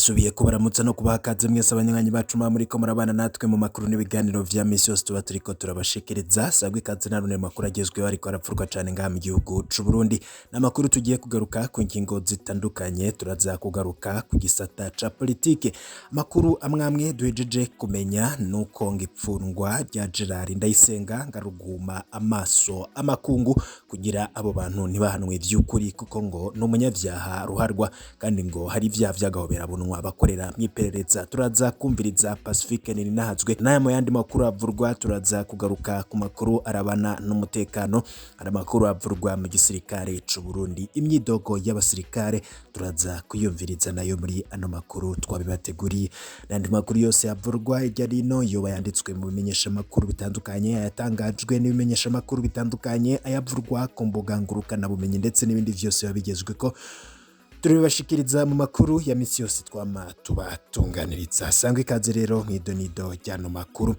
Ndasubiye kubaramutsa no kubaha ikaze mwese abanywanyi bacu muba muriko murabana natwe mu makuru n'ibiganiro vya misi yose tuba turiko turabashikiriza. Sagwa ikaze narone makuru agezweho ariko arapfurwa cane ngaha mu gihugu c'u Burundi. N'amakuru tugiye kugaruka ku ngingo zitandukanye, turaza kugaruka ku gisata ca politike. Amakuru amwamwe duhejeje kumenya nuko ngo ipfundwa rya Gerard Ndayisenga ngaruguma amaso amakungu kugira abo bantu ntibahanwe vy'ukuri, kuko ngo ni umunyavyaha ruharwa kandi ngo hari ivyaha vy'agahoberabunwa bakorera mw'iperereza. Turaza kumviriza Pacifique Nininahazwe n'aya mu yandi makuru avurwa. Turaza kugaruka ku makuru arabana n'umutekano, hari amakuru avurwa mu gisirikare c'u Burundi, imyidogo y'abasirikare turaza kuyumviriza nayo muri ano makuru twabibateguriye. N'andi makuru yose avurwa hirya nino yoba yanditswe mu bimenyeshamakuru bitandukanye, ayatangajwe n'ibimenyeshamakuru bitandukanye, ayavurwa ku mbuga ngurukanabumenyi ndetse n'ibindi vyose biba bigezweko turabibashikiriza mu makuru ya misi yose twama tubatunganiriza. Sangwa ikaze rero mw'idonido ry'ano makuru.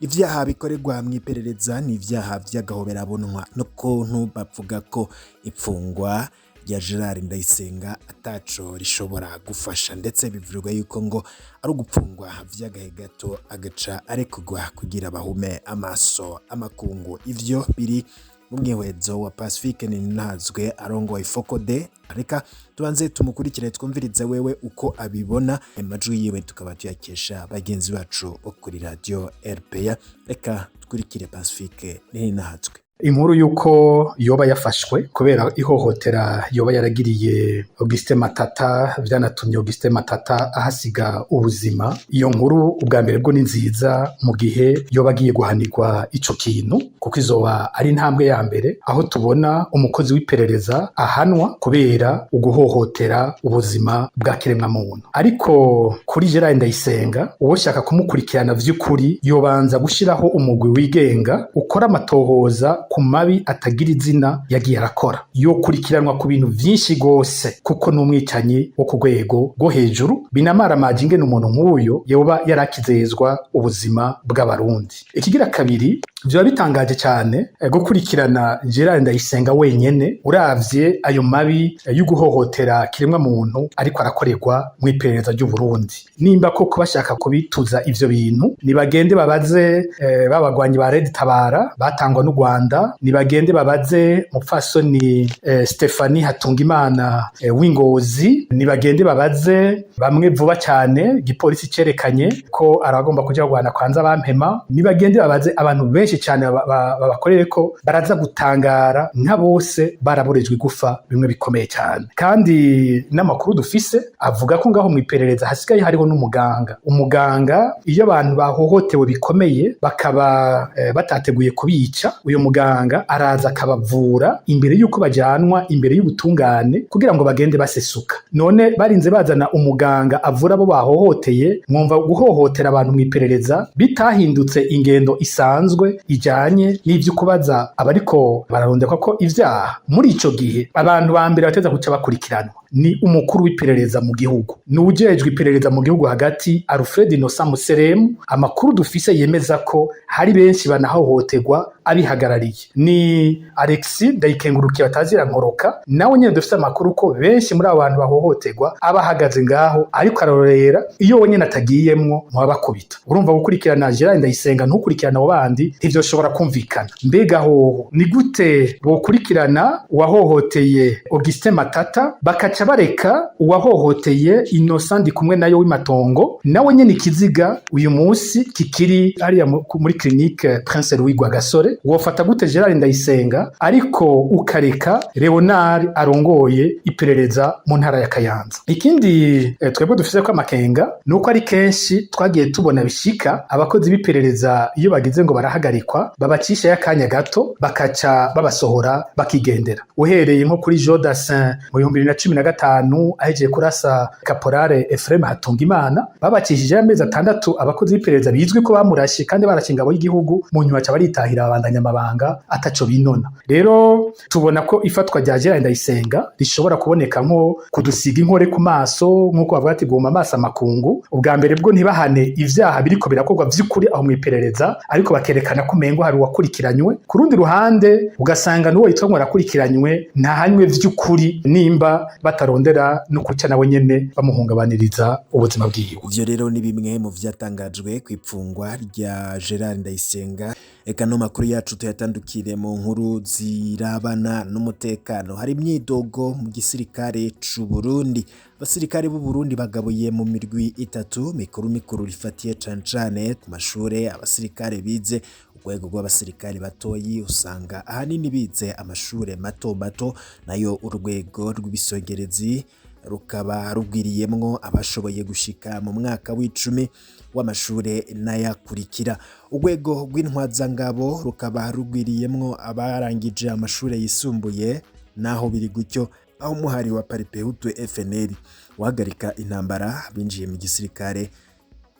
Ivyaha bikorerwa mw'iperereza ni ivyaha vy'agahoberabunwa, n'ukuntu bavuga ko ipfungwa rya Gerard Ndayisenga ataco rishobora gufasha, ndetse bivurwa yuko ngo ari ugupfungwa vy'agahe gato agaca arekurwa kugira bahume amaso amakungu. Ivyo biri mu mwihwezo wa Pacifique Nininahazwe arongoye Focode. Reka tubanze tumukurikire twumvirize wewe uko abibona, amajwi yiwe tukaba tuyakesha bagenzi bacu bo kuri radio RPA. Reka dukurikire Pacifique Nininahazwe. Inkuru y'uko yoba yafashwe kubera ihohotera yoba yaragiriye Augustin Matata, vyanatumye Augustin Matata ahasiga ubuzima, iyo nkuru ubwa mbere bwo ni nziza mu gihe yoba agiye guhanirwa ico kintu, kuko izoba ari intambwe ya mbere aho tubona umukozi w'iperereza ahanwa kubera uguhohotera ubuzima bwa kiremwamuntu. Ariko kuri Gerard Ndayisenga, uwoshaka kumukurikirana vy'ukuri yobanza gushiraho umugwi wigenga ukora amatohoza ku mabi atagira izina yagiye arakora. Yokurikiranwa ku bintu vyinshi gose, kuko n'umwicanyi wo ku rwego rwo hejuru. Binamaramaje ingene umuntu nk'uyo yoba yarakizezwa ubuzima bw'Abarundi. Ikigira kabiri, vyoba bitangaje cane gukurikirana Gerard Ndayisenga wenyene uravye ayo mabi y'uguhohotera kiremwa muntu ariko arakorerwa mw'iperereza ry'u Burundi. Nimba koko bashaka kubituza ivyo bintu, nibagende babaze babagwanyi ba Red Tabara batangwa n'u Rwanda, nibagende babaze mupfasoni Stephanie Hatungimana w'Ingozi, nibagende babaze bamwe vuba cyane igipolisi cerekanye ko aragomba kuja kurwana kwanza bampema, nibagende babaze abantu benshi cyane babakorere ko baraza gutangara nka bose baraborejwe igufa bimwe bikomeye cyane. Kandi n'amakuru dufise avuga ko ngaho mw'iperereza hasigaye hariho n'umuganga. Umuganga, iyo abantu bahohotewe bikomeye bakaba batateguye kubica, uyu muganga araza akabavura imbere y'uko bajanwa imbere y'ubutungane kugira ngo bagende basesuka. None barinze bazana umuganga avura abo bahohoteye, mwumva guhohotera abantu mw'iperereza bitahindutse ingendo isanzwe ijanye n'ivyo kubaza abariko bararondekwa ko ivyaha? Muri ico gihe abantu ba mbere bateza guca bakurikiranwa ni umukuru w'iperereza mu gihugu, ni uwujejwe iperereza mu gihugu hagati, Alfred Innocent Museremu. Amakuru dufise yemeza ko hari benshi banahohoterwa abihagarariye. Ni Alexis Ndayikengurukiye batazira nkoroka, nawe nyene dufise amakuru ko benshi muri abo bantu bahohoterwa aba ahagaze ngaho ariko ararorera, iyo we nyene atagiyemwo muba bakubita. Urumva gukurikirana Gerard Ndayisenga ntukurikirana abo bandi ntivyoshobora kumvikana. Mbega hoho ni gute bokurikirana uwahohoteye Augustin Matata bakaca bareka uwahohoteye Innocent Ndikumwe nayo w'imatongo, nawe nyene ikiziga uyu munsi kikiri hariya muri clinique Prince Louis Rwagasore? Wofata gute Gerard Ndayisenga ariko ukareka Leonard arongoye iperereza mu ntara ya Kayanza? Ikindi twebwe dufise ko amakenga nuko ari kenshi twagiye tubona bishika abakozi b'iperereza iyo bagize ngo barahagarikwa, babacisha y'akanya gato bakaca babasohora bakigendera. Uhereye nko kuri Jodassin mu 2015 ahejeje kurasa Caporale Ephraim Hatungimana, babacishije amezi 6 abakozi b'iperereza bizwi ko bamurashe kandi barashe ingabo y'igihugu, mu nyuma baca baritahira, babandanya amabanga ataco binona. Rero tubona ko ifatwa rya Gerard Ndayisenga rishobora kuboneka nko kudusiga inkore ku maso, nk'uko bavuga ati guma amaso amakungu. Ubwa mbere bwo ntibahane ivyaha biriko birakorwa vy'ukuri aho mw'iperereza, ariko bakerekana ko umengo hari uwakurikiranywe. Ku rundi ruhande Ugasanga n'uwo yitwa ngo arakurikiranywe ntahanywe vy'ukuri, nimba batarondera no kuca nawe nyene bamuhungabaniriza ubuzima bwiwe. Ivyo rero ni bimwe mu vyatangajwe kw'ipfungwa rya Gerard Ndayisenga. Eka no makuru yacu tuyatandukire mu nkuru zirabana n'umutekano. Hari imyidogo mu gisirikare c'u Burundi. Abasirikare b'u Burundi bagabuye mu mirwi itatu mikuru mikuru rifatiye cane cane ku mashure abasirikare bize. Urwego rw'abasirikare batoyi usanga ahanini bize amashure mato mato, nayo urwego rw'ibisongerezi rukaba rugwiriyemwo abashoboye gushika mu mwaka w'icumi w'amashure n'ayakurikira. Urwego rw'intwazangabo rukaba rugwiriyemwo abarangije amashure yisumbuye. Naho biri gutyo, aho umuhari wa Palipehutu FNL wahagarika intambara binjiye mu gisirikare,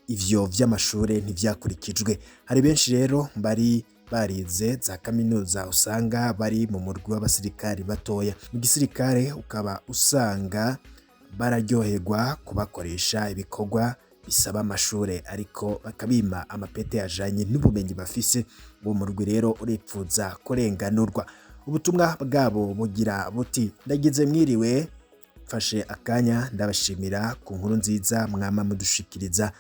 ivyo vy'amashure ntivyakurikijwe. Hari benshi rero bari barize za kaminuza usanga bari mu murwi w'abasirikare batoya. Mu gisirikare ukaba usanga bararyoherwa kubakoresha ibikorwa bisaba amashure, ariko bakabima amapete ajanye n'ubumenyi bafise. Uwo murwi rero uripfuza kurenganurwa. Ubutumwa bwabo bugira buti: "Ndagize mwiriwe, mfashe akanya ndabashimira ku nkuru nziza mwama mudushikiriza,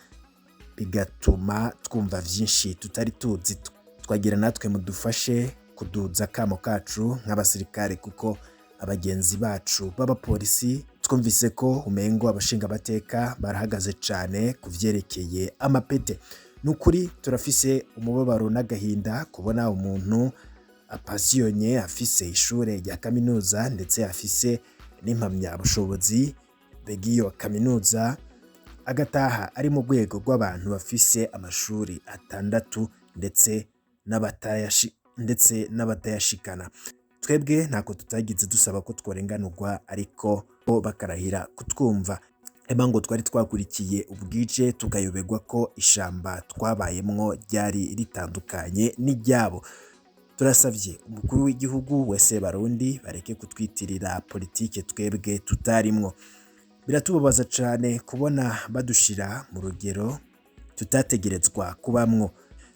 bigatuma twumva vyinshi tutari tuzi. Twagira natwe mudufashe kuduza akamo kacu nk'abasirikare, kuko abagenzi bacu b'abapolisi twumvise ko umengo abashingamateka barahagaze cane ku vyerekeye amapete. Ni ukuri turafise umubabaro n'agahinda kubona umuntu apasiyonye, afise ishure rya kaminuza, ndetse afise n'impamyabushobozi bw'iyo kaminuza, agataha ari mu rwego rw'abantu bafise amashuri atandatu ndetse n'abatayashikana. Twebwe ntako tutagize dusaba ko tworenganurwa, ariko bo bakarahira kutwumva. Ema ngo twari twakurikiye ubwije, tukayoberwa ko ishamba twabayemwo ryari ritandukanye n'iryabo. Turasavye umukuru w'igihugu wese Barundi bareke kutwitirira politike twebwe tutarimwo. Biratubabaza cane kubona badushira mu rugero tutategerezwa kubamwo,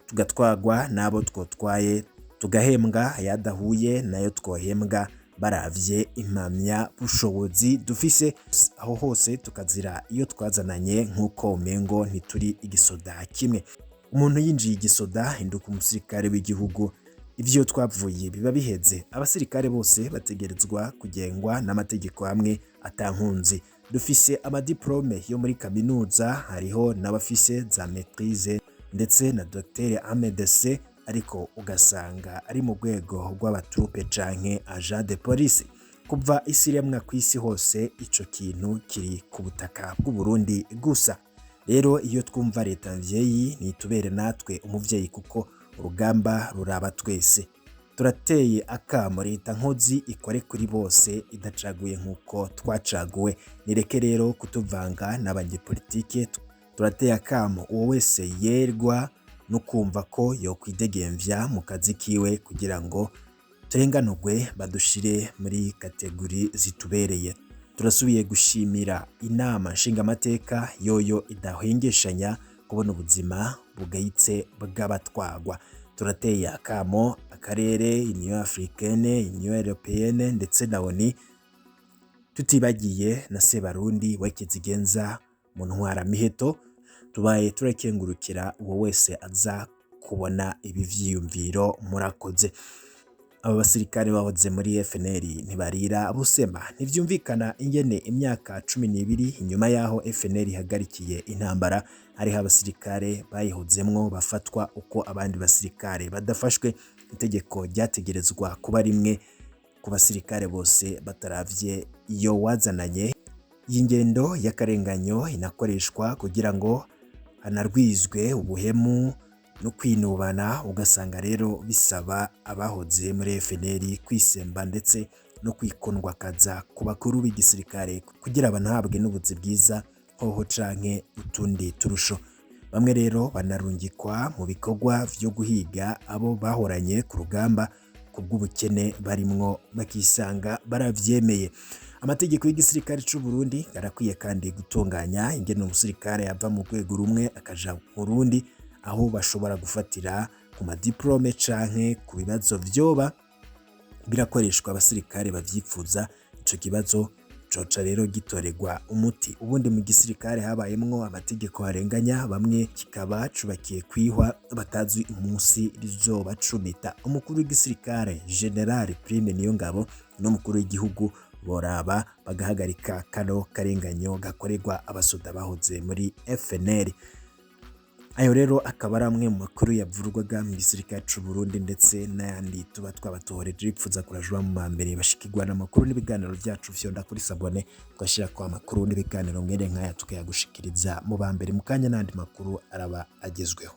tugatwagwa n'abo twotwaye, tugahembwa ayadahuye nayo twohembwa baravye impamya bushobozi dufise. Aho hose tukazira iyo twazananye, nk'uko umengo ntituri igisoda kimwe. Umuntu yinjiye igisoda hinduka umusirikare w'igihugu, ivyo twavuye biba biheze. Abasirikare bose bategerezwa kugengwa n'amategeko amwe atankunzi. Dufise amadiplome yo muri kaminuza, hariho n'abafise za maîtrise ndetse na docteur en médecine, ariko ugasanga ari mu rwego rw'abatrupe canke agent de police. Kuva isi iremwa kw'isi hose, ico kintu kiri ku butaka bw'u Burundi gusa. Rero iyo twumva leta mvyeyi, nitubere natwe umuvyeyi, kuko urugamba ruraba twese. Turateye akamo leta nkozi ikore kuri bose idacaguye nk'uko twacaguwe. Nireke rero kutuvanga n'abanyepolitike. Turateye akamo uwo wese yerwa no kumva ko yokwidegemvya mu kazi kiwe kugira ngo turenganurwe, badushire muri catégorie zitubereye. Turasubiye gushimira inama nshingamateka yoyo idahengeshanya kubona ubuzima bugayitse bw'abatwagwa. Turateye akamo akarere, Union Africaine, Union Européenne ndetse na ONU, tutibagiye na Sebarundi wa Kizigenza mu ntwaramiheto. Tubaye turakengurukira uwo wese aza kubona ibi vyiyumviro. Murakoze." Aba basirikare bahoze muri FNL ntibarira busema. Ntivyumvikana ingene imyaka 12 inyuma yaho FNL ihagarikiye intambara, hariho abasirikare bayihozemwo bafatwa uko abandi basirikare badafashwe. Itegeko ryategerezwa kuba rimwe ku basirikare bose bataravye iyo wazananye. Iyi ngendo y'akarenganyo inakoreshwa kugira ngo hanarwizwe ubuhemu no kwinubana, ugasanga rero bisaba abahoze muri FNL kwisemba ndetse no kwikundwakaza ku bakuru b'igisirikare kugira banahabwe n'ubuzi bwiza hoho canke utundi turusho. Bamwe rero banarungikwa mu bikorwa vyo guhiga abo bahoranye ku rugamba kubw'ubukene barimwo, bakisanga baravyemeye. Amategeko y'igisirikare c'u Burundi arakwiye kandi gutunganya ingene umusirikare ava mu rwego rumwe akaja mu rundi, aho bashobora gufatira ku madiplome canke ku bibazo vyoba. birakoreshwa abasirikare bavyipfuza. Ico kibazo coca rero gitoregwa umuti. Ubundi mu gisirikare habayemwo amategeko arenganya bamwe, kikaba cubakiye kwihwa batazi umunsi rizobacumita. Umukuru w'igisirikare General Prime Niyongabo n'umukuru w'igihugu boraba bagahagarika kano karenganyo gakorerwa abasoda bahoze muri FNL. Ayo rero akaba ari amwe mu makuru yavurwaga mu gisirikare c'u Burundi ndetse n'ayandi tuba twabatohoreje. Bipfuza kurajwa mu mbere bashikirwa n'amakuru n'ibiganiro vyacu, fyonda kuri s'abonner, tugashirako amakuru n'ibiganiro mwene nkaya tukayagushikiriza mu ba mbere mu kanya, n'andi makuru araba agezweho.